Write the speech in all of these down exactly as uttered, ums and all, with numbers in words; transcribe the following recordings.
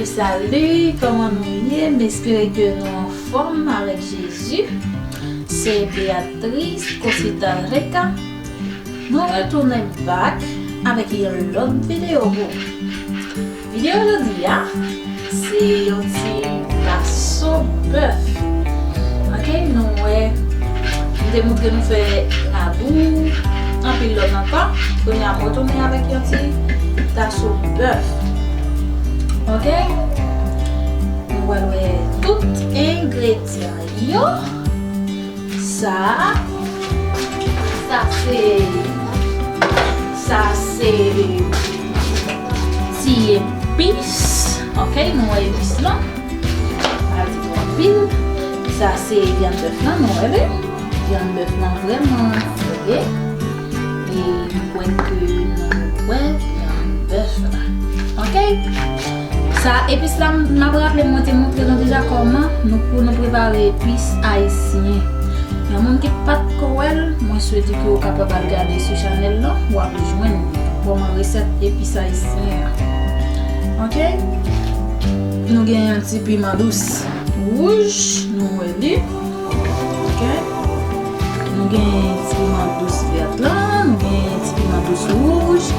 Salut, kòman nou ye? M espere ke nou anfòm avèk Jezi. Se Beatrice Cosita Rica. Nou retounen back avèk yon lòt videyo pou ou. Videyo jodi a, se yon ti taso bèf. Ok, nou wè, m te montre nou fè radou, anpil lòt ankò. Kounye a, m retounen avèk yon ti taso bèf. Ok? Nou pral wè tout engredyan yo. Sa, sa se, sa se ti epis. Ok, nou wè epis lan. Pa di twò anpil. Sa se vyann bèf lan, nou wè li. Vyann bèf lan vrèman fre. E m kwè ke nou wè vyann bèf la. Ok? Sa, epis la, m ap raple, mwen te montre nou deja kòman nou, pou nou prepare epis ayisyen. Yon moun ki pa t ko wè l, mwen swete ke w kapab al gade sou chanèl lan, w ap jwenn kòman resèt epis ayisyen an. Ok? Nou gen yon ti piman dous wouj, nou wè li. Ok? Nou gen ti piman dous vèt lan, nou gen ti piman dous wouj,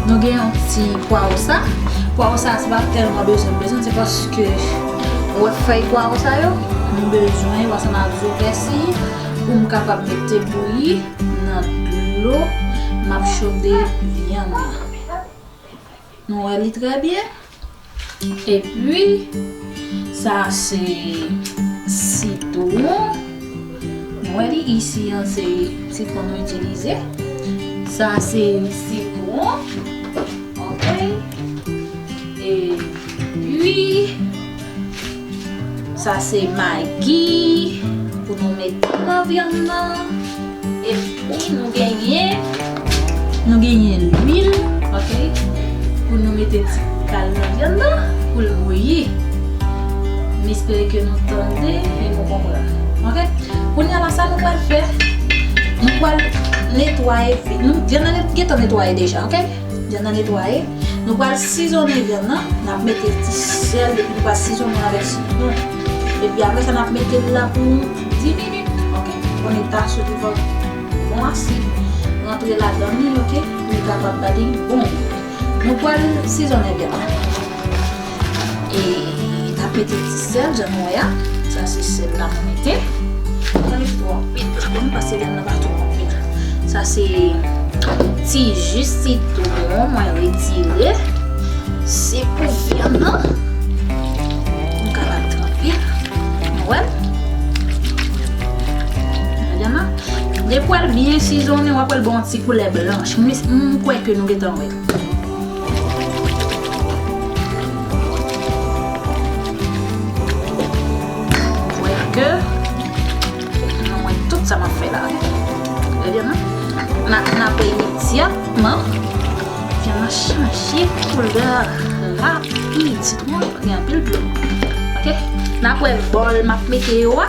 nou gen yon ti pwa osa. Pwa osa, se pa tèlman bezwen, bezwen, se paske ou wè fèy pwa osa yo, m bezwen, paske m ap zo pèsi pou m kapab mete bouyi nan dlo m ap chode vyann nan. Nou wè li trè byen. Epi, sa se sitwon. Nou wè li isi an, se sitwon nou itilize. Sa se sitwon. Ok. Epi, sa se magi pou nou mete nan vyann nan. Epi nou genyen, nou genyen lwil, ok, pou nou mete ti kal nan vyann nan, pou l bouyi. M espere ke nou tande e nou konprann. Ok? Kounye a la, sa nou pral fè, nou pral netwaye, nou, vyann nan gentan netwaye deja, ok? Vyann nan netwaye. Nou pral sizonnen vyann nan. N ap mete ti sèl, epi nou pral sizonnen avèk sitwon. Epi apre sa, n ap mete l la pou dis minit. Ok? Konnen taso te fè bon asid rantre ladan li, ok? Pou li kapab ba li bon gou. Nou pral sizonnen vyann nan. E n ap mete ti sèl, jan nou wè a. Sa se sèl la mwen mete. Mwen mete twò anpil, mwen pase vyann nan pa twò anpil. Sa se ti ji sitwon mwen retire. Se pou vyann nan. M kapab tranpe. Nou wè l? Vyann nan. Depi w al byen sizonnen, w ap wè l ba w yon ti koulè blanch. M, m kwè ke nou gentan wè l. Kwè ke nou wè tout sa m ap fè la. Ebyen, n a, n a, n ap wè imedyatman vyann nan chanje koulè rapid. Sitwon gen anpil dlo. Ok? N ap wè bòl m ap mete yo a.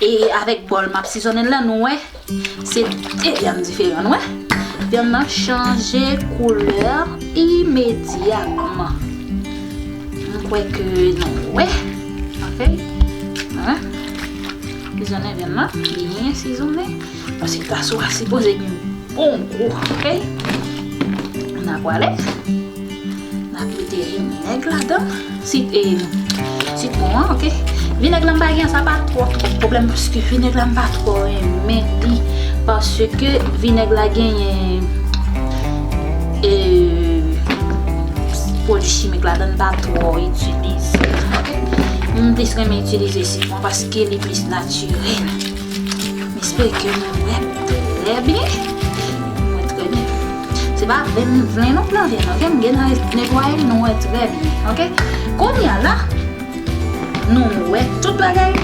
E avèk bòl m ap sizonnen l lan, nou wè. Se de vyann diferan, nou wè. Vyann nan chanje koulè imedyatman. M kwè ke nou wè. Ok? Hein? Sizonnen vyann nan, byen sizonnen. Paske taso a sipoze gen bon gou, ok? N a pwale. N ap mete vinèg ladan. Si, e, sitwon an, ok? Vinèg la m pa gen, sa pa twò, twò pwoblèm, paske vinèg la m pa twò renmen li, paske vinèg la genyen, e, pwodui chimik ladan, m pa twò itilize, ok? M plis renmen itilize sitwon paske li plis natirèl. M espere ke nou wè trè byen. Nou wè trè byen. Se pa vle m, vle non, nan vyann, ok? M gentan netwaye l, nou wè trè byen, ok? Kounye a la, nou wè tout bagay.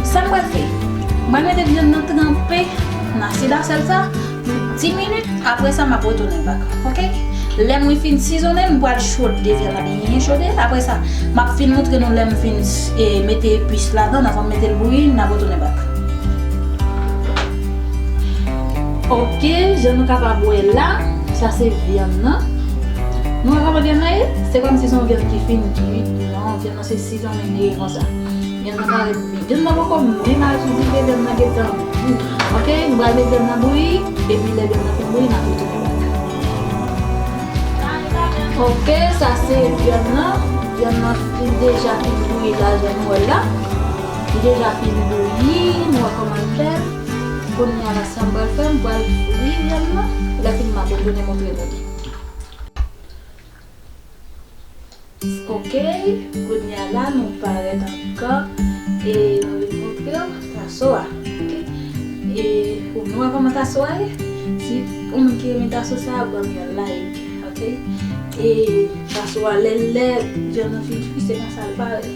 Sa m pral fè? M pral mete vyann nan tranpe nan asid a sèl sa pou dis minit. Apre sa, m ap retounen back, ok? Lè mwen fin sizonnen l, m pral chode vyann nan byen chode. Apre sa, m ap fin montre nou lè m fin, e, mete epis ladan, anvan m mete l bouyi, n ap retounen back. Ok, jan nou kapab wè la, sa se vyann nan. Nou wè kòman vyann nan ye? Se kòmsi se yon vyann ki fin kwit. Non, vyann nan se sizon li ye konsa. Vyann nan parèt byen. Vyann nan poko menm aji dife, vyann nan gentan gou. Oke, nou pral met vyann nan bouyi, epi lè vyann nan fin bouyi, n ap retounen bak. Oke, sa se vyann nan. Vyann nan fin deja fin bouyi la, jan nou wè l la. Li deja fin bouyi, nou wè kòman l fè. Kounye a la, sa m pral fè, m pral fri vyann nan. Lè fini, m ap retounen montre nou li. Oke, kounye a la nou parèt ankò e nou vin montre w taso a. Oke? E pou nou wè kòman taso a ye, si ou menm ki renmen taso sa a, ban m yon like. Oke? E taso a lè lè vyann nan fin fri, se konsa l parèt.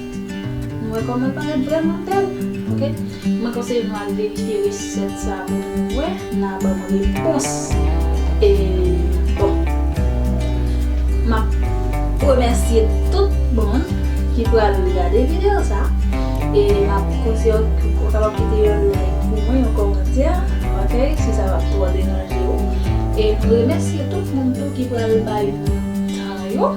Nou wè kòman l parèt vrèman bèl. Oke? Mwen konseye nou al verifye resèt sa pou nou wè, n a ban m repons. E, bon, m ap remèsye tout moun ki pral gade videyo sa. E m ap konseye w, w kapab kite yon like pou mwen, yon kòmantè, oke, si sa p ap twò deranje w. E m remèsye tout moun tou ki pral bay nou tan yo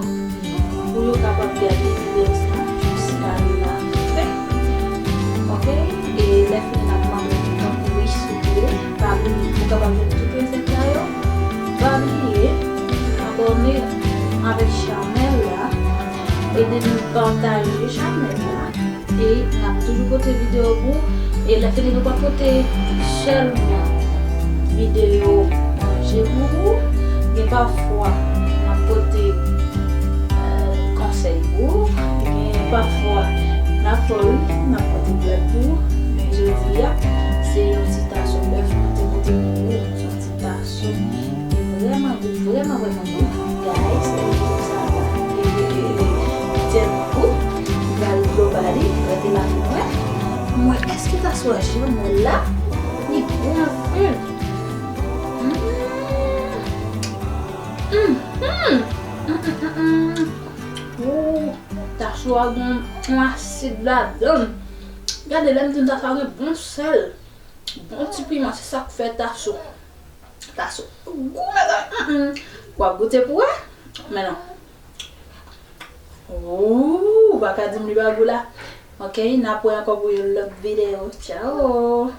pou yo kapab gade videyo sa jiska la fen. Oke? E lè fini n ap mande w pou tankou wi souple. Pa bliye, ou kapab jwenn tout resèt sa yo. Pa bliye abòne avèk chanèl la. Ede nou pataje chanèl la. E n ap toujou pote videyo pou ou. E lè fini nou pa pote sèlman videyo manje pou ou. Gen pafwa n ap pote, eh, konsèy pou ou. Gen pafwa n ap fè wi, n ap pote blag pou ou. Men jodi a, se yon ti taso bèf nou te pote pou ou. Se yon ti taso ki vrèman gou, vrèman, vrèman gou. Guys, e sa va. E, e, e, e, tèt gou. Gade dlo ba li, rete la pou mwen. Mwen, èske taso a jan mwen la? Li bon anpil. Mm. Mm, mm. Mm, mm, mm, mm. Ooh, taso a gen yon asid ladan l. Gade, lè m di nou taso a gen bon sèl, bon ti piman, se sa k fè taso. Taso gou, mezanmi. Mm, mm. W ap goute pou wè? Men non. Ooh, ou pa ka di m li pa gou la. Oke, n ap wè ankò pou yon lòt videyo. Tchao.